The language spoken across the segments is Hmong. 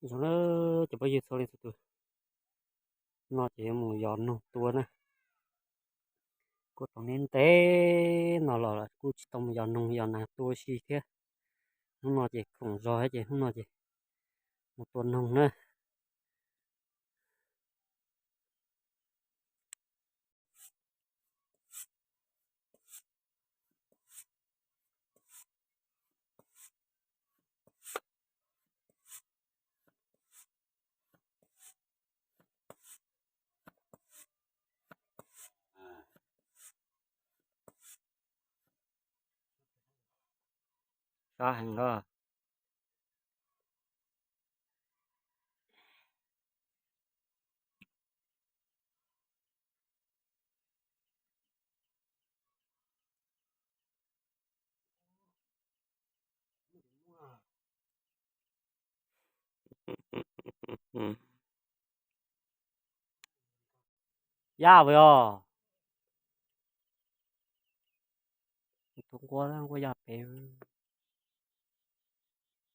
Zoo na, cov phooj ywg txhua leej txhua tus, no ces yuav mus yos noog tua na. Kuj tau ntev ntev no los kuj tsis tau mus yos noog yos nas tua si thiab. Hnub no ces khoom zog thiab ces hnub no ces mus tua noog na. Sab heev os. Yaj vim os. Tus nquab, nquab yaj pem,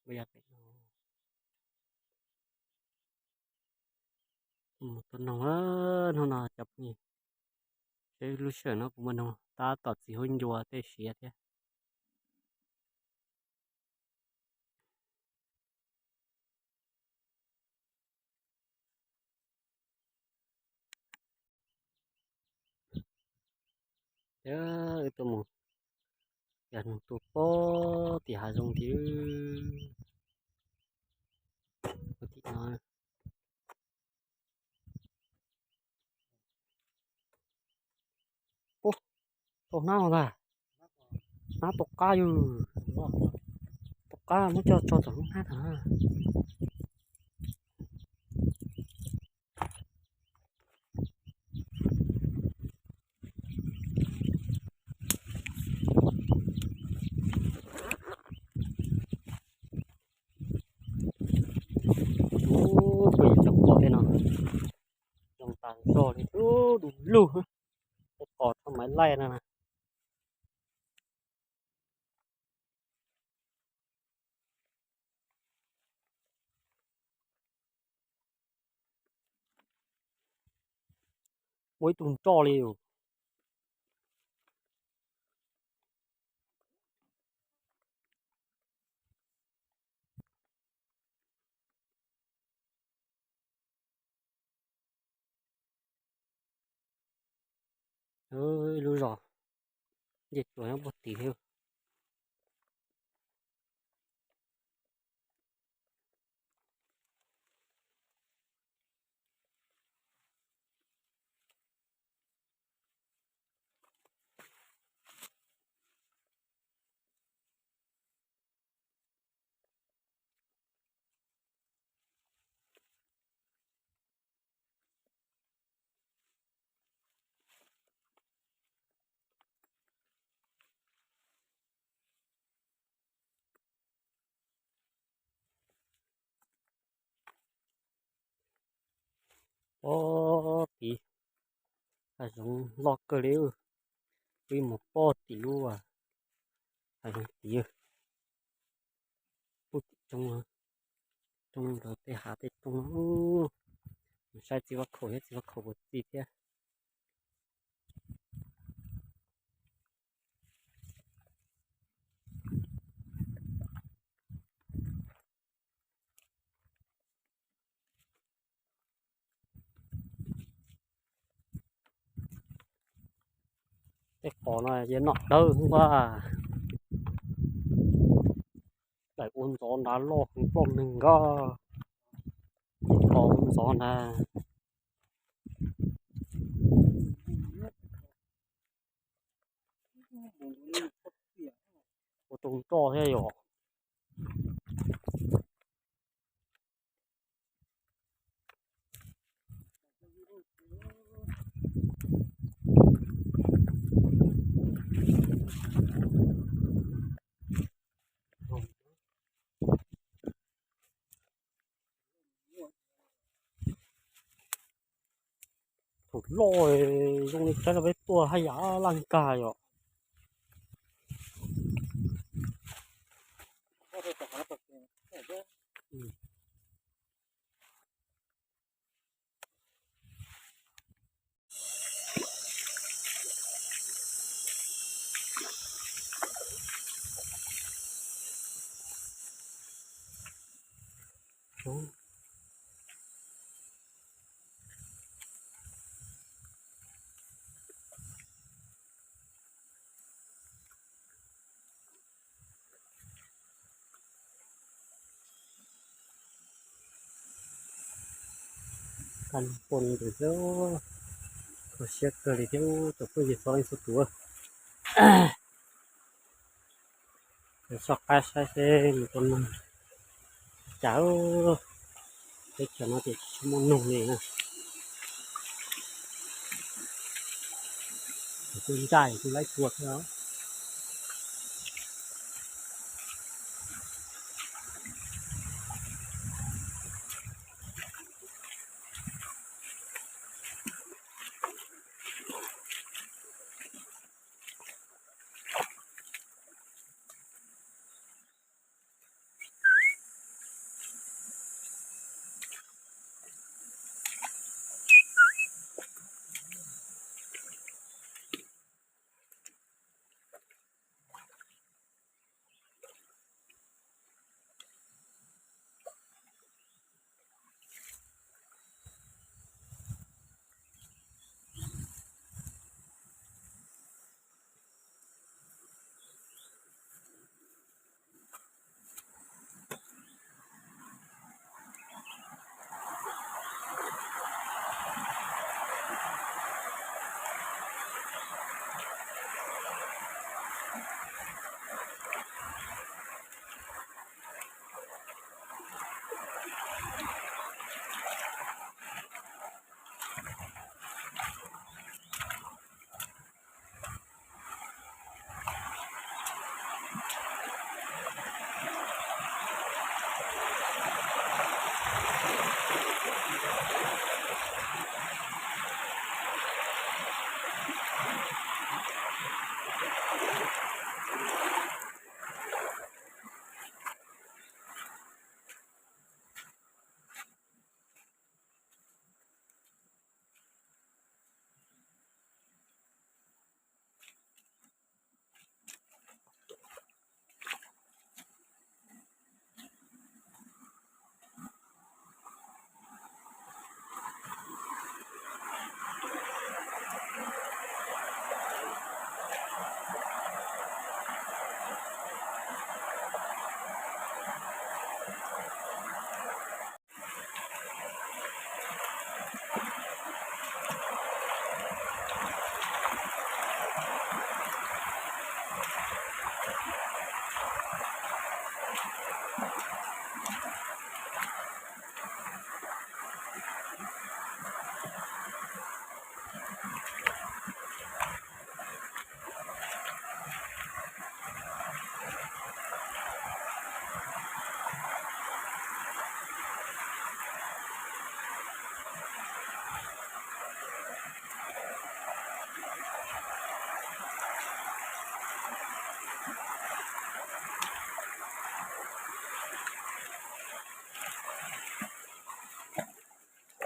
nquab yaj pem no. Mus tua noog, hnub no cov phooj ywg, seb lub sij hawm no puas muaj noog, tab tom txiv huab ncua tej siav thiab. Wb tuaj mus yos noog tua pem tim hav zoov tim, tim no. Ub, tau hnab no ntag. Hnab tau qab yus. Tau qab muab coj tso tom lub hnab tag. Ub, peb cov qos tej no zoo tas zog li, du lug, tej qos thoj maiv laij no na. Muaj ib tug nroj li os. Ib lub zos, ncej tsuas nyob puag tim thiab. Pob tim hav zoov loj kawg li. Peb mus pob tim lub hav zoov tid, pub tim roob, roob ntawd tej hav tej roob. Mus saib txiv vaj khaum thiab, txiv vaj khaum puas txi thiab. Tej qos no ces nom dawb npua, daim ua ntxov nrad loj heev ploj neeg nkoj, qos ua ntxov nrad. Ua tau nroj thiab yom. Thaum loj zoo li tsab no peb tuaj haj yam laj nkag yom. Ub, kab noog poob ntws xwb, kho siab kawg li thiab tus phooj ywg txhua leej txhua tus. Soj qab saib seb nws puas nug cas. Teb chaws no ces tsis muaj noog li na. Kuv ncaj kuv laib tua thiab.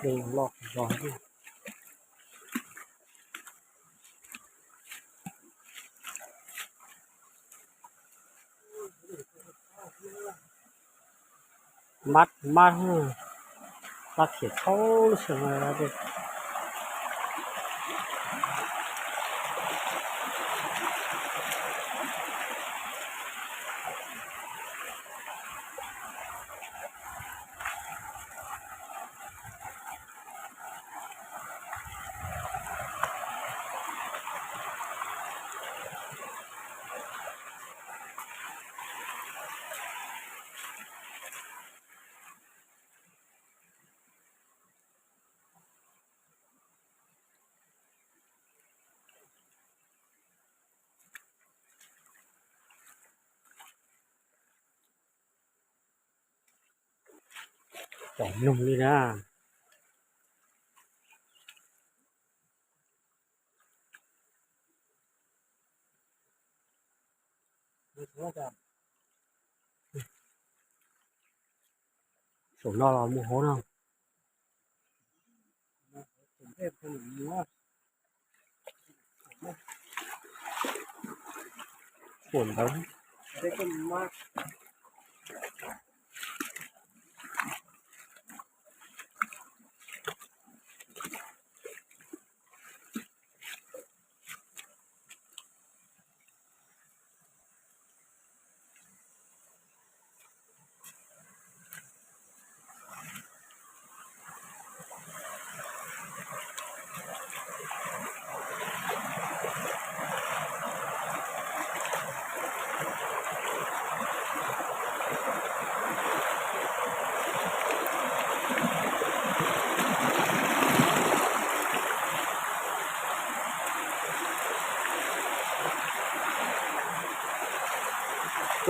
Dej loj zog. Mab mab, mab khiav txhua lub sij hawm. Cov noog li na. Saum no los mus hauv no. Ua ntawd.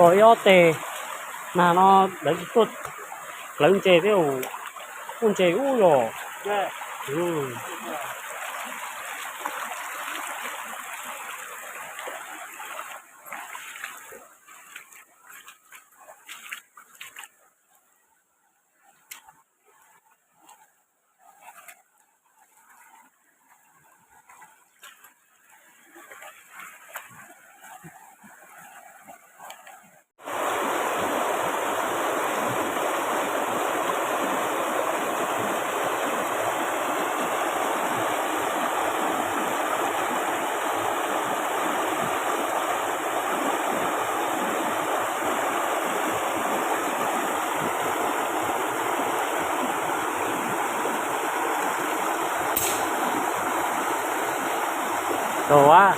Ib ob teg nag no lawv tsis tuaj hlawv ntses thiab, tuaj ntses ub los. Tau a.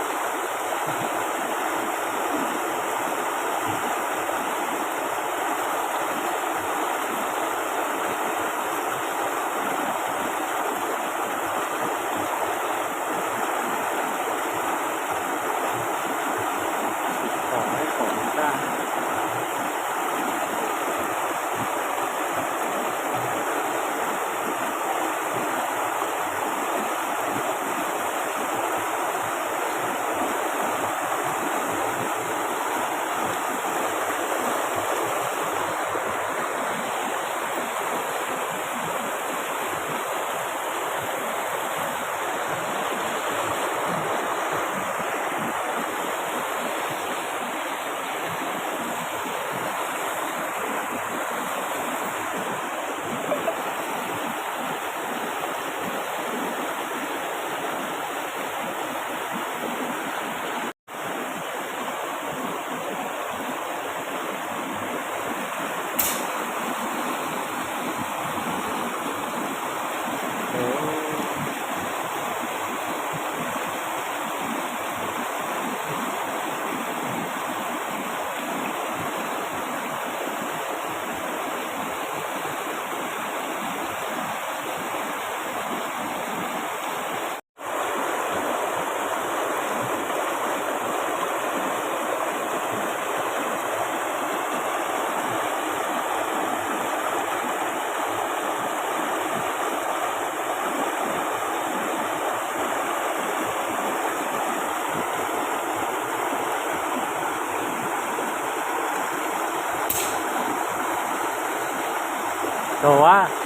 Tau a.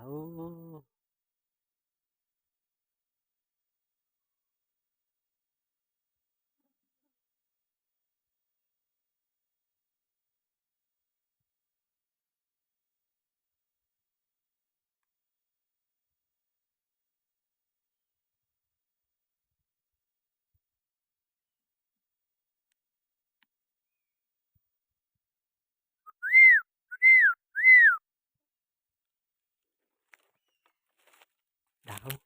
Ub. Dav.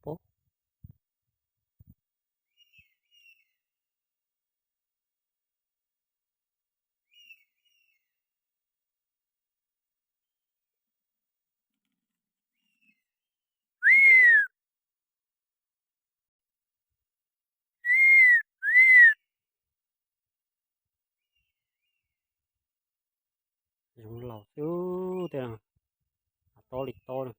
Pub. Zoo laus xwb tiag. Tob li tob na.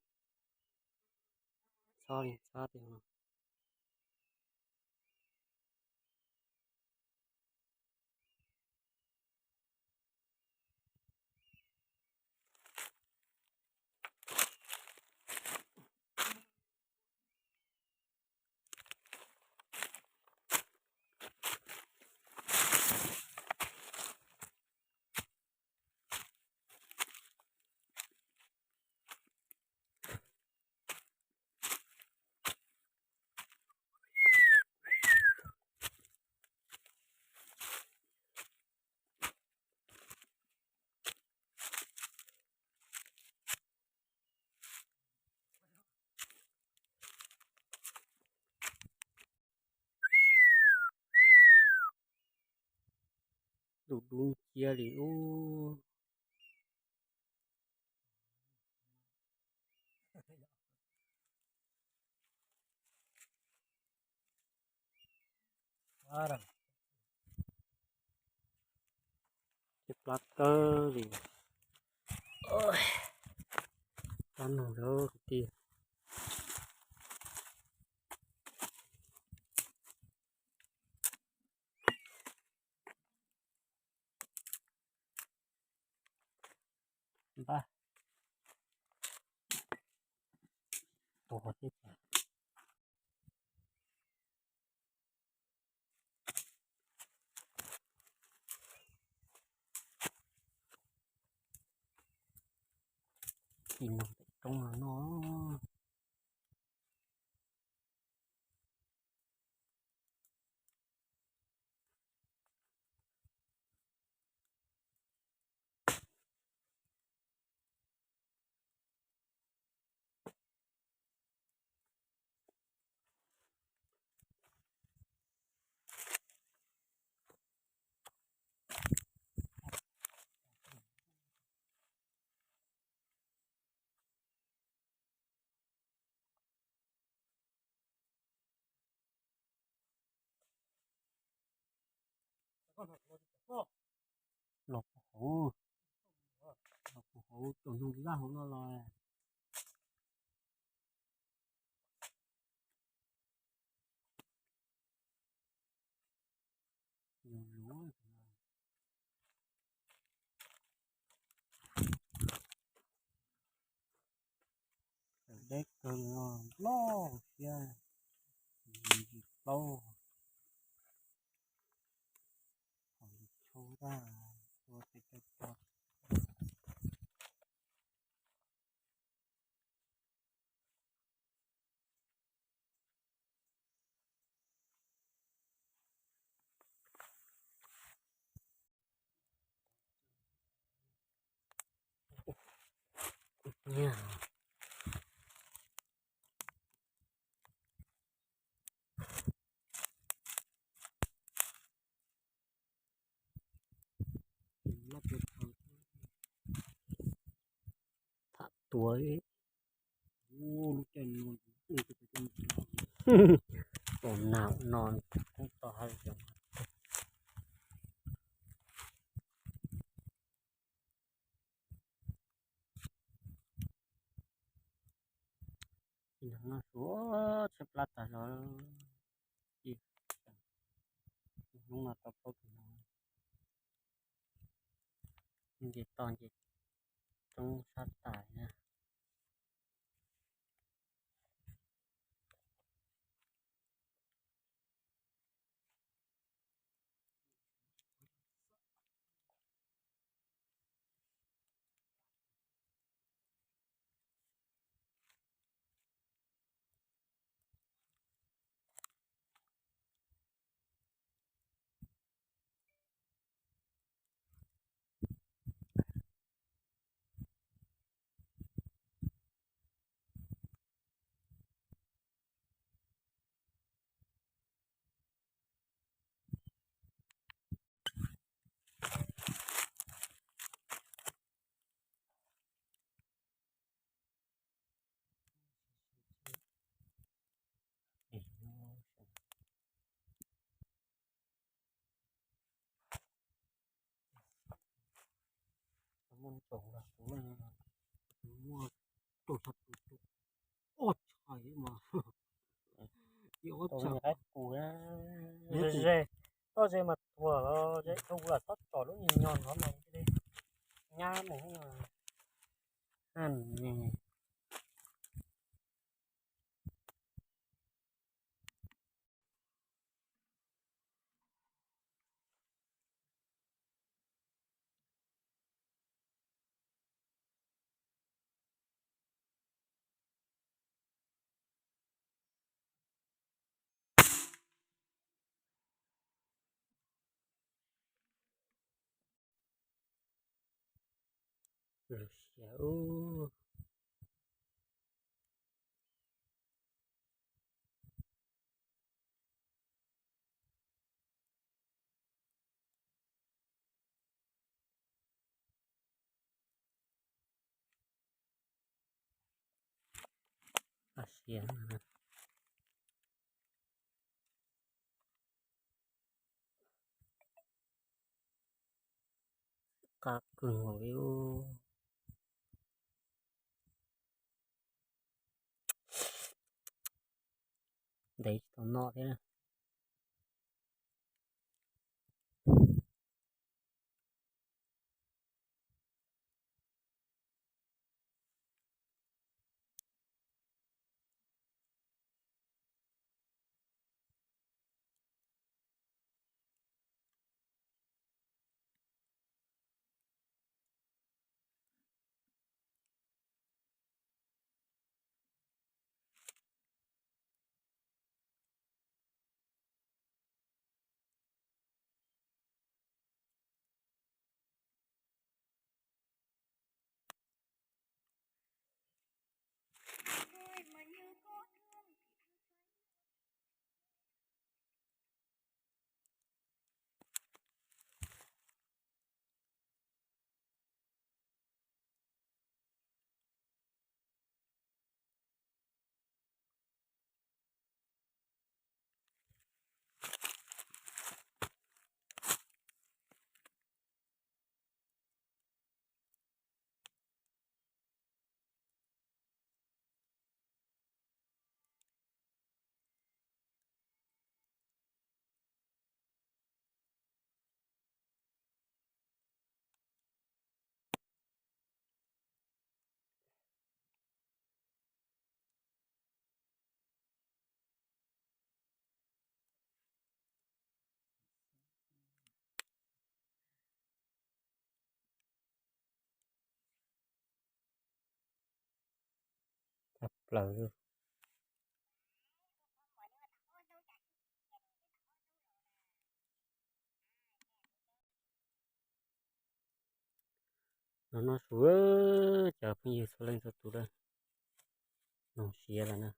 Txhob li txhob tiag. Dub dub nciab li ub. Ceb plab kawg li. Plab noog lawm kwv tij. Npaj tuag thiab. Tsis noog pem roob no no. Los puag hauv, los puag hauv tus noog laj hauv no los. Yus luv. Deb kawg no, loj thiab. Yim plaub. Hauv yim tshuaj tag, ua peb caug plaub. Nyiaj. Tham tuaj. Tus nam no kuj tau hais zoo. No suav tshaib plab tas zog. Ib hnub no tau paub tus no, nce toj nce roob sab tais na. Muaj ntsoov los kuv muaj rau sab tus tus ob tshais mas ib ob tshais. Qaib qus ze, toj ze mas tuag los ze, rau kuv lam tob tsom lub nyuag nyob no mas nyab mus. Lub siab ub. Siab. Qab kawg nkaus li. Ntev tsis tau noj thiab na. Tshaj plaws. No no su, cov phooj ywg txhua leej txhua tus, zoo siab lawm na.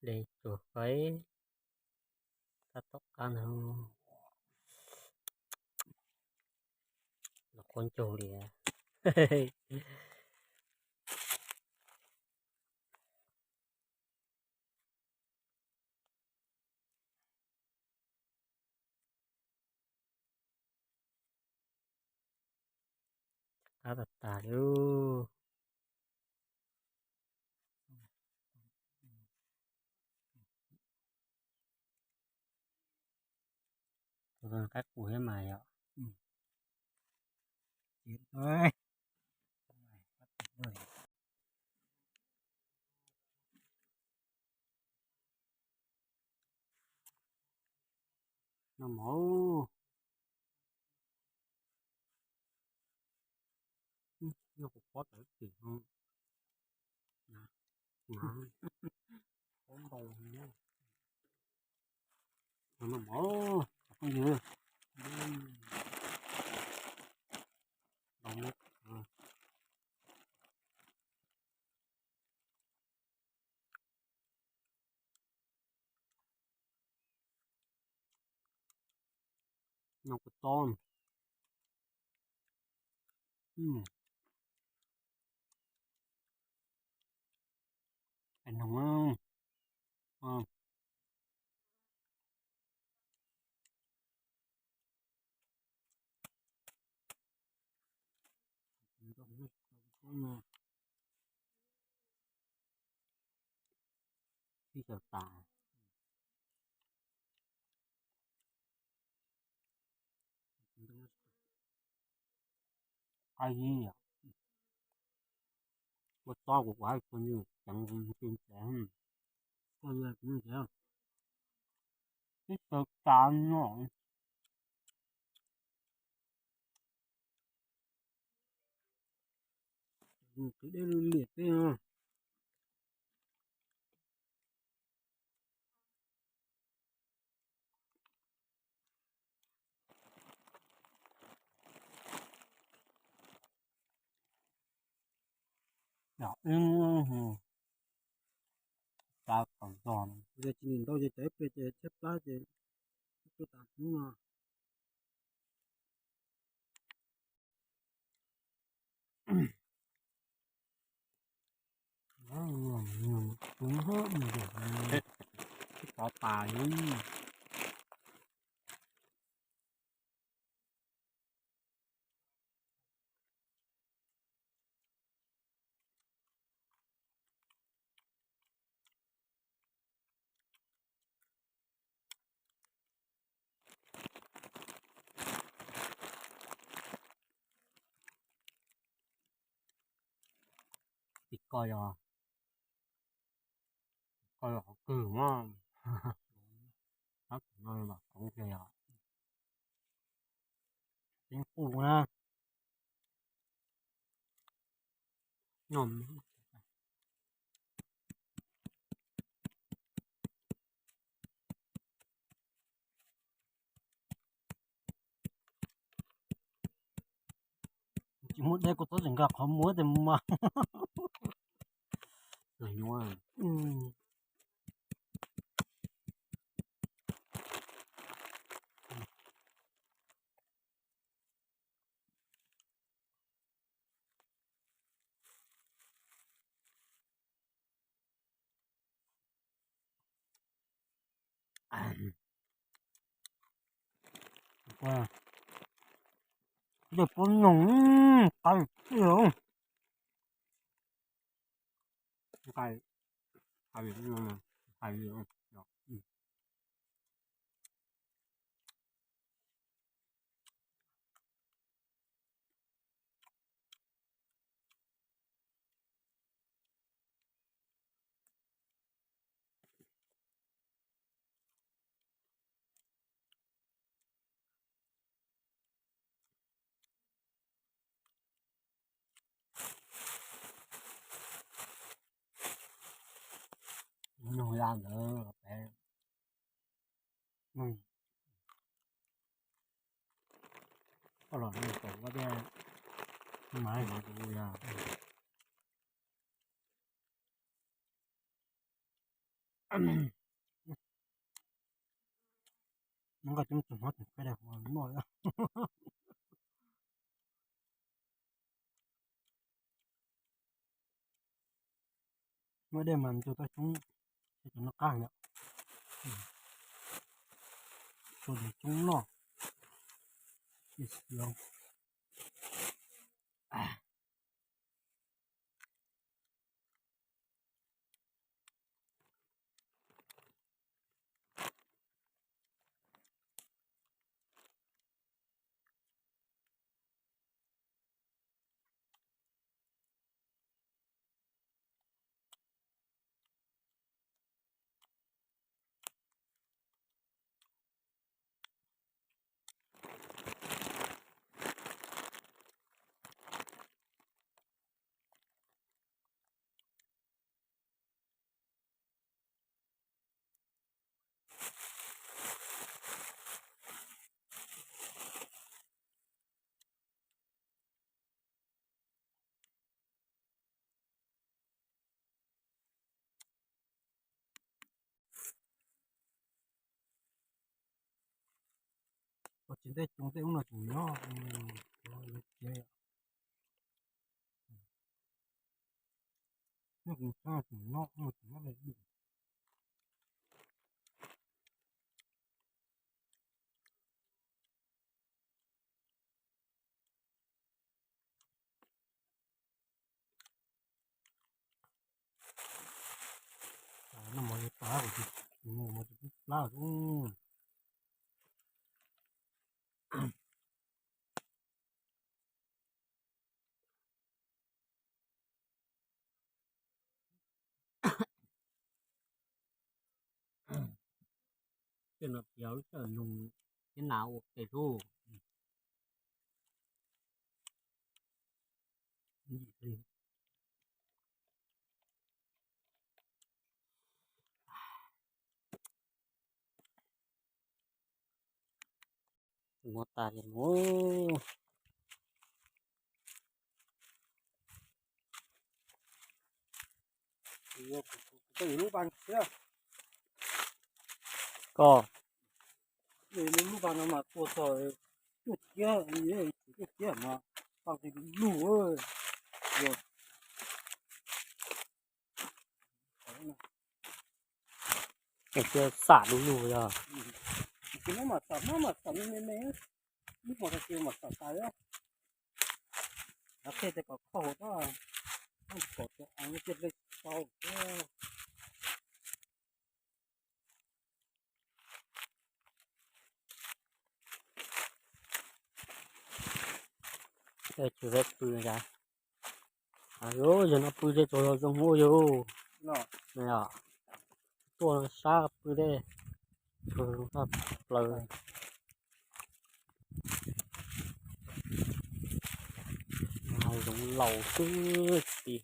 De tsuag faib, tab tom qab ntag. Los qhuav ncaug li. Qab tas tas li. Tus qab qus thiab mas yom. No mov. Nyob kuv pob tawv tim no. Pob ntau. No mov, phooj ywg. Ntau me. No kuv tob. Hais noog. Ib co tas. Qab zib yom. Ua txob kuv kuv hais kua nyuj ceev ti ntev. Ib co tas no. Tus dej liam peb no. Yog ib hnub tas kom zog, yog tsis nim ntau ces cov ib pliag ces tshaib plab ces tuaj tas hnub no. Tov tas li. Tim ko yog, ko yog qhov kawg mas. Tab tom no los koov kiag yog. Teeb qus na. Tsis muaj dej kuv txhob tseem nkag qhov muag tes mas. Dej pob noog qab tiag. Nqaij, hais li no, hais li no. Nug ya ntawd pem. Koj los nug pem koj thiaj mas kuv ya. Nqa coob tug hov tus koj dej noj. Muaj dej mas ntu toj coob, cov no qab yom. Tau coob noj. Ib xwb. tsis ntej xyoo tej ub no tseem nyob, nyob tseem nyob, tseem nyob. Noj mov yuav tas, kuv mus mov tsis pub plab. Tej no piav lub sij hawm nug thiab nas ua pem hlub. Mus tas li mus. Koj, lub pas no mas tua txog cuaj ciab, cuaj ciab mas tau ti lug. Ces cia xam lug lug yog. Ces no mas xam, no mas xam me me, lub mos tas ces mas xam tas. Qhia tias kom khauj tas, kom tias av tiaj dej tau. Tsis pw cas. Yog no pw tej tsaug zog zoo ua yus. Tuaj sab pw tej tsaug zog tshaj plaws. Zoov laus xwb ti.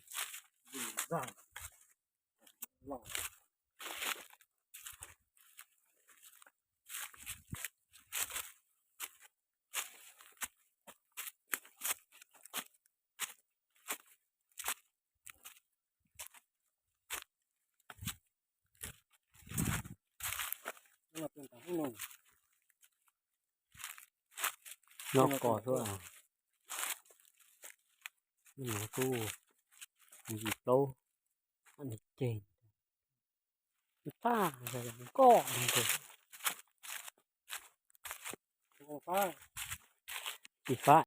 Nyob kos xwb. Nyob kub, yim plaub, ceg, tag, nkoj, tsis fab.